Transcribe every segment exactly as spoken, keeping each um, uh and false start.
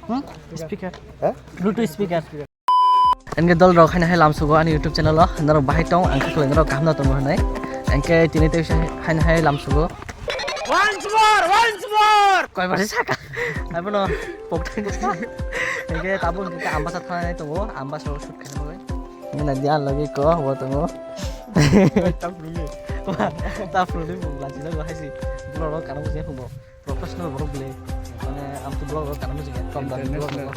Hmm? Speaker. Hah? Bluetooth speaker. Engke dol rok haino hai lamsugo ani YouTube channel o, norok bahai tong, ang khe khwlai norok kaham no tongo hinwi. Engke tini tei haino hai lamsugo. Once more, once more. Koi bar saka. Abono pokthai. Engke tabuk engke Ambasa thanai tongo, Ambasa o shoot khaina bagwi. Nina dia lagi ko bo tongo. Tap ruli. Tap ruli bo lachina go haisi. Bro rok kana bujai hubo. Professional borok bile. Mane, ang tu vlog rok kana bujai. Kam dan vlog rok.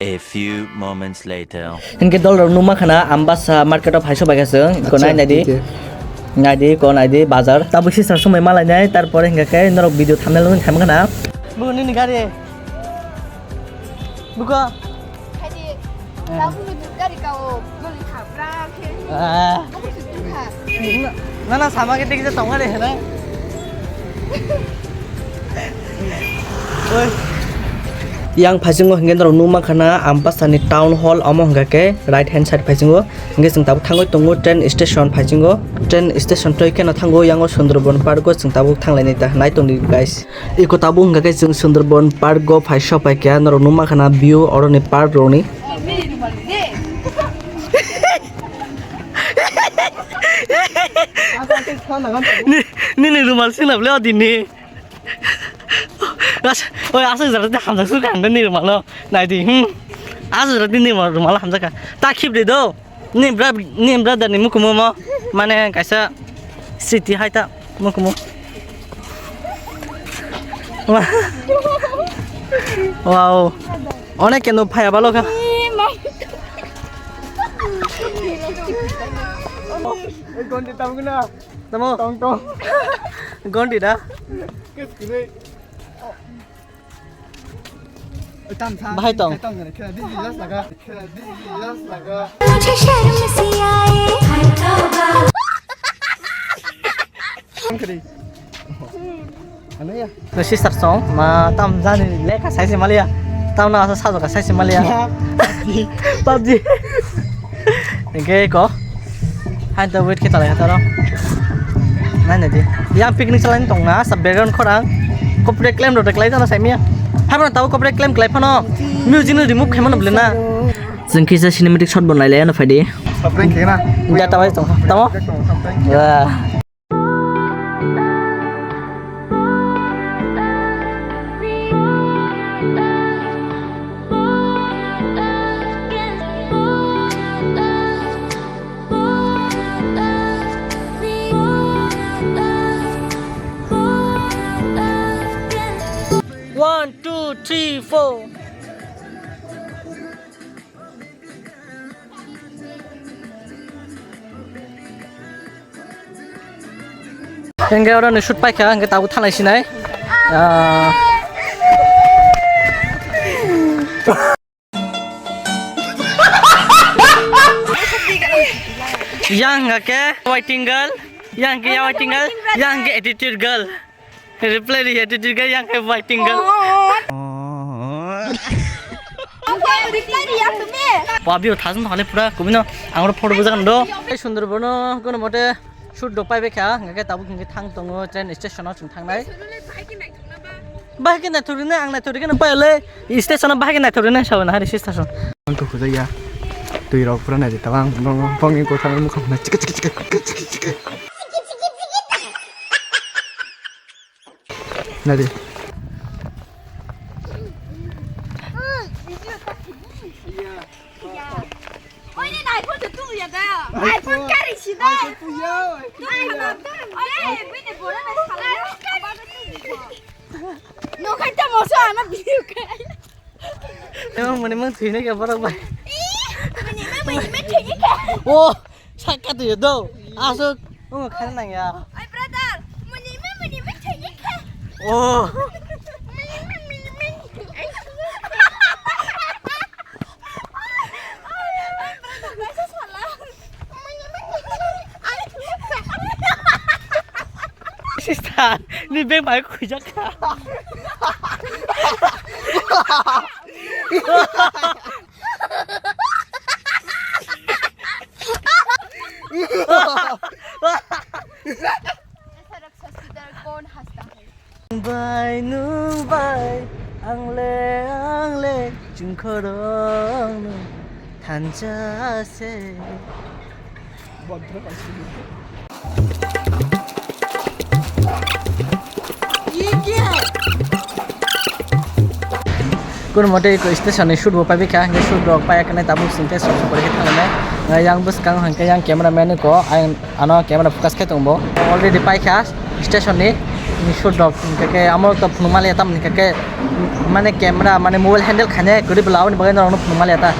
A few moments later. Hinkhe dol rok numa khana Ambasa market o phaiso bai kasung. Ko nai nai di. Nai di, ko nai di, bazar. Tabuk sister somoi malai nai, tarpore hinkhe khe norok video thumbnail wng khaima khana. Bugo nini gari. Bugo. Hadi, tabuk ni gari kao, noli khabra khe. Ah. Nana sama ke tik je tonga de na. Oi. Yang phaisingo hingke norok nukma khana Ambasani town hall omo hingka khe right hand side phaisingo hingke chwng tabuk thangwi tongo train station phaisingo train station twi kheno thango yango Sundarban park o chwng tabuk thanglainai ta nai tongdi guys. Eko tabuk hingka khe chwng Sundarban park o phai sok pai kha norok nukma khana view oroni park rokni. Ni- nini rumal sina bole o dinni. Oi aswk jora de hamjak suk kha nini rumal no nai di hmm. Aswk jora de nini rumal hamjak kha ta khib de do. Ni bra ni brother ni mukumu mo mane kaisa sriti hai ta mukumu. Wow. Onek keno phaya balo kha. Ei gondi tamguna. Tamo. Tong tong. Gondi da. Kes kire. Bahai tong. मुझे शर्म सी आए। Ano ya? No sister song ma tam jani lekha saisi maliya. Tam na asa sajoka saisi maliya. PUBG. Engke ko. Hai to wait khe talai hataro. Nai nai di. Yang picnic chalai tong na sa background khorang. Copyright claim rok de klai jana sai miya. Hai bono tabo copyright claim klai phano. Music no remove khai mano bole na. Chwng kisa cinematic shot bo nai lai ano phai di. Prank khe na. Da tawai tong. Tamo? Prank khe na. Wah. One, two, three, four. Hingke oro ni shoot paikha, hingke tabuk thanglai sinai. Ah. Yang hingke waiting girl, yang hingke waiting girl, yang hingke attitude girl. Reply di attitude girl, yang hingke waiting girl. Reply di yang tumi. Pabio thasung thale pura kubino angro photo bujak do. Ei Sundarban o kono mote shoot do pai bekha, hingke tabuk hingke thang tongo train station o chwng thangnai. Bahai khe naithok rina, ang naithok rikhe no pai le station o bahai khe naithok rina sawi na hari station. Ang to khujai ya. Twi rok pura nai tawang bong bong ko thang mukha na chika chika chika chika chika. Nadi. Oye, iPhone tu ya da. iPhone kari si da. iPhone tu ya. Tu ya. Oye, bini bora na sala. No khai ta moso ana video kai. Emang mani mang thwina kya borok bai. Mani mang mani mang thwina kya. Oh, sakka tu ya do. Asuk, oh khai nang ya. Ai brother, mani mang mani mang thwina kya. Oh. Mani mang mani mang. Sister, ni bag bai khuijak kha. Bai nung bai. Angle, angle, chwngkhorokno thansa se. Kono mote eko station ni shoot bo pai bikha, hingke shoot rok pai kane tabuk singke sok sok khe thangnai. Yang bwskang hingke yang camera man ko, ayang ano camera focus khe tongbo. Already paikha station ni shoot rok, hingke amo to phunukma le tam hingke mane camera mane mobile handle khaine kwrwi bwla aboni bagwi norokno phunukma le ta.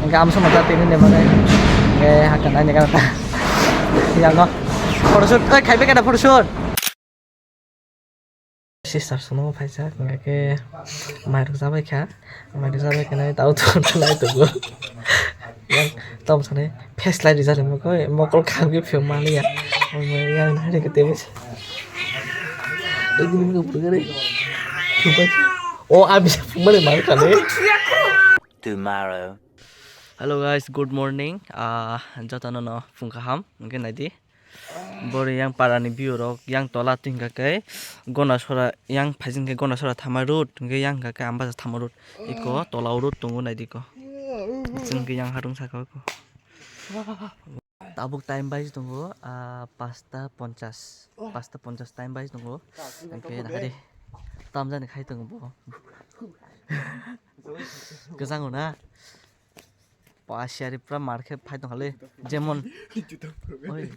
Hingke amsong mata tini ne bagwi hingke hakhe naini gana ta. Yango photoshoot, oi, khaibe kada photoshoot. Sister sono phaijak, hingke mairok chabai kha, mairok chabai khe nai tao to nai tongo. Yang tom sane face light rijak le mokol, mokol kham khe phiyok maliya. Yang nai khe tebes. O abi phumani mar kale. Tomorrow. Hello guys, good morning. Ah, jotono no phung kaham, hingke naidi. Bori yang para ni view rok yang tola twi hingka khe Gondasora yang phaising khe Gondasora thama road hingke yang hingka khe Ambasa thama road iko tola o road tongo naidi ko. Chwng khe yang harung saka ko. Tabuk time bai tongo, ah, pasta ponchas. Pasta ponchas time bai tongo. Hingke nahari tamjani khai tongo bo. Kwchang o na. Pasiari pura mar khe phai tongkha le, jemon, oi,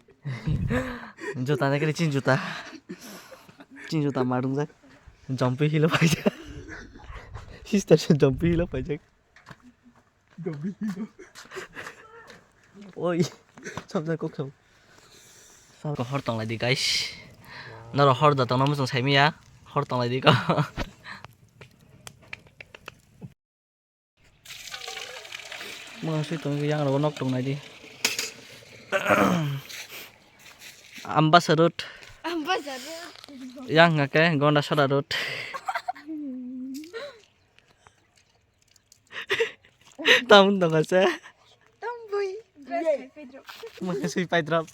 juta nai khe chini juta, chini juta mar wngjak, jompi hilo phaijak, sister se jompi hilo phaijak, oi, samjak kok sam, hor tonglai di guys, norok hor da tongna muchung saimanya, hor tonglai di ko. Mwngaswi tongwi yang rogo nok tongnai di. Ambasa road. Ambasa road. Yang hingka khe Gondasora road. Tamoni tongkha se. Tambui. Mwngaswi paidrop.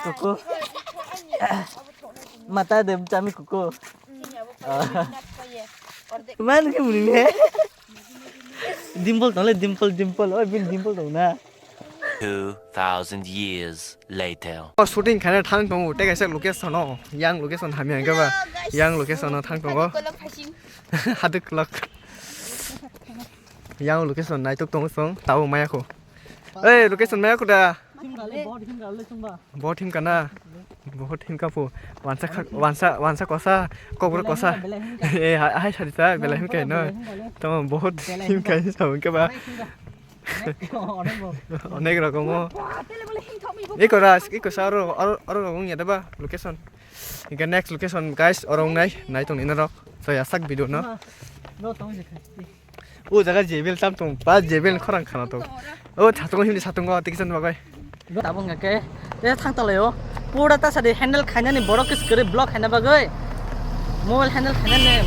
Koko. Mata de chami koko. Man ke muni ne. Dimple tong le, dimple, dimple. Oi, bin dimple tong na. Two thousand years later. O shooting khaina thang tongo, tei kaisa location o. Yang location hamya hwnkhe ba. Yang location o thang tongo. Haduk lok. Yang location naitok tongo song, tabo maya kho. Ei, location maya kho da. Bo thim kana? Bo thim ka pu. Wansa kha-, wansa, wansa kosa, kokro kosa. Eh, ha-, hai sari ta, belai him kai no. Tamo bahut him kai sa hwnkhe ba. Onek rokom o. Eko ras, eko sa oro, oro, oro wng ya da ba location. Hingke next location guys, oro wng nai, nai tong ni norok. So ya sak video no. O jaga jebel tam tong, ba jebel khorang khana tong. O satungo himni satungo tiksan bagoi. Tabung hingke, te thang tolai o. Pura ta sadi handle khainani borok kis kiri block khaina bagoi. Mobile handle khainani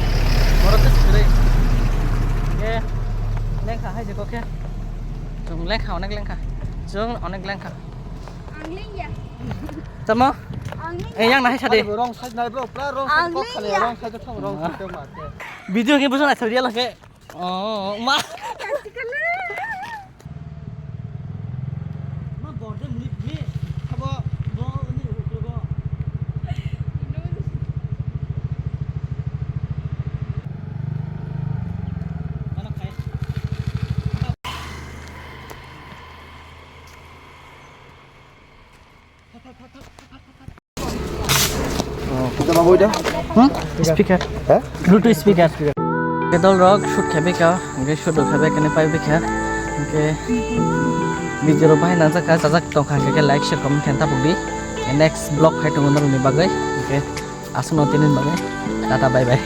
borok kis kiri. Ye, lengkha hai je kokhe. Chung lengkha, onek lengkha. Chung onek lengkha. Ang lengya. Tamo? Ang lengya. Eh, yang nahai sadi. Wrong side nai bro, pura wrong side kok khale, wrong side thang, wrong side ma te. Video ke bujo na thori ala ke. Oh, ma. Speaker. Bluetooth speaker. Kedol rok shoot khabe ka, hingke shoot rok khabe kene pai bikha. Hingke video rok bahai nangjak ka, chajak tongkha, hingke like, share, comment khe tabuk di. Next vlog hai tongo norokni bagwi. Hingke aswkno tini bagwi. Tata, bye bye.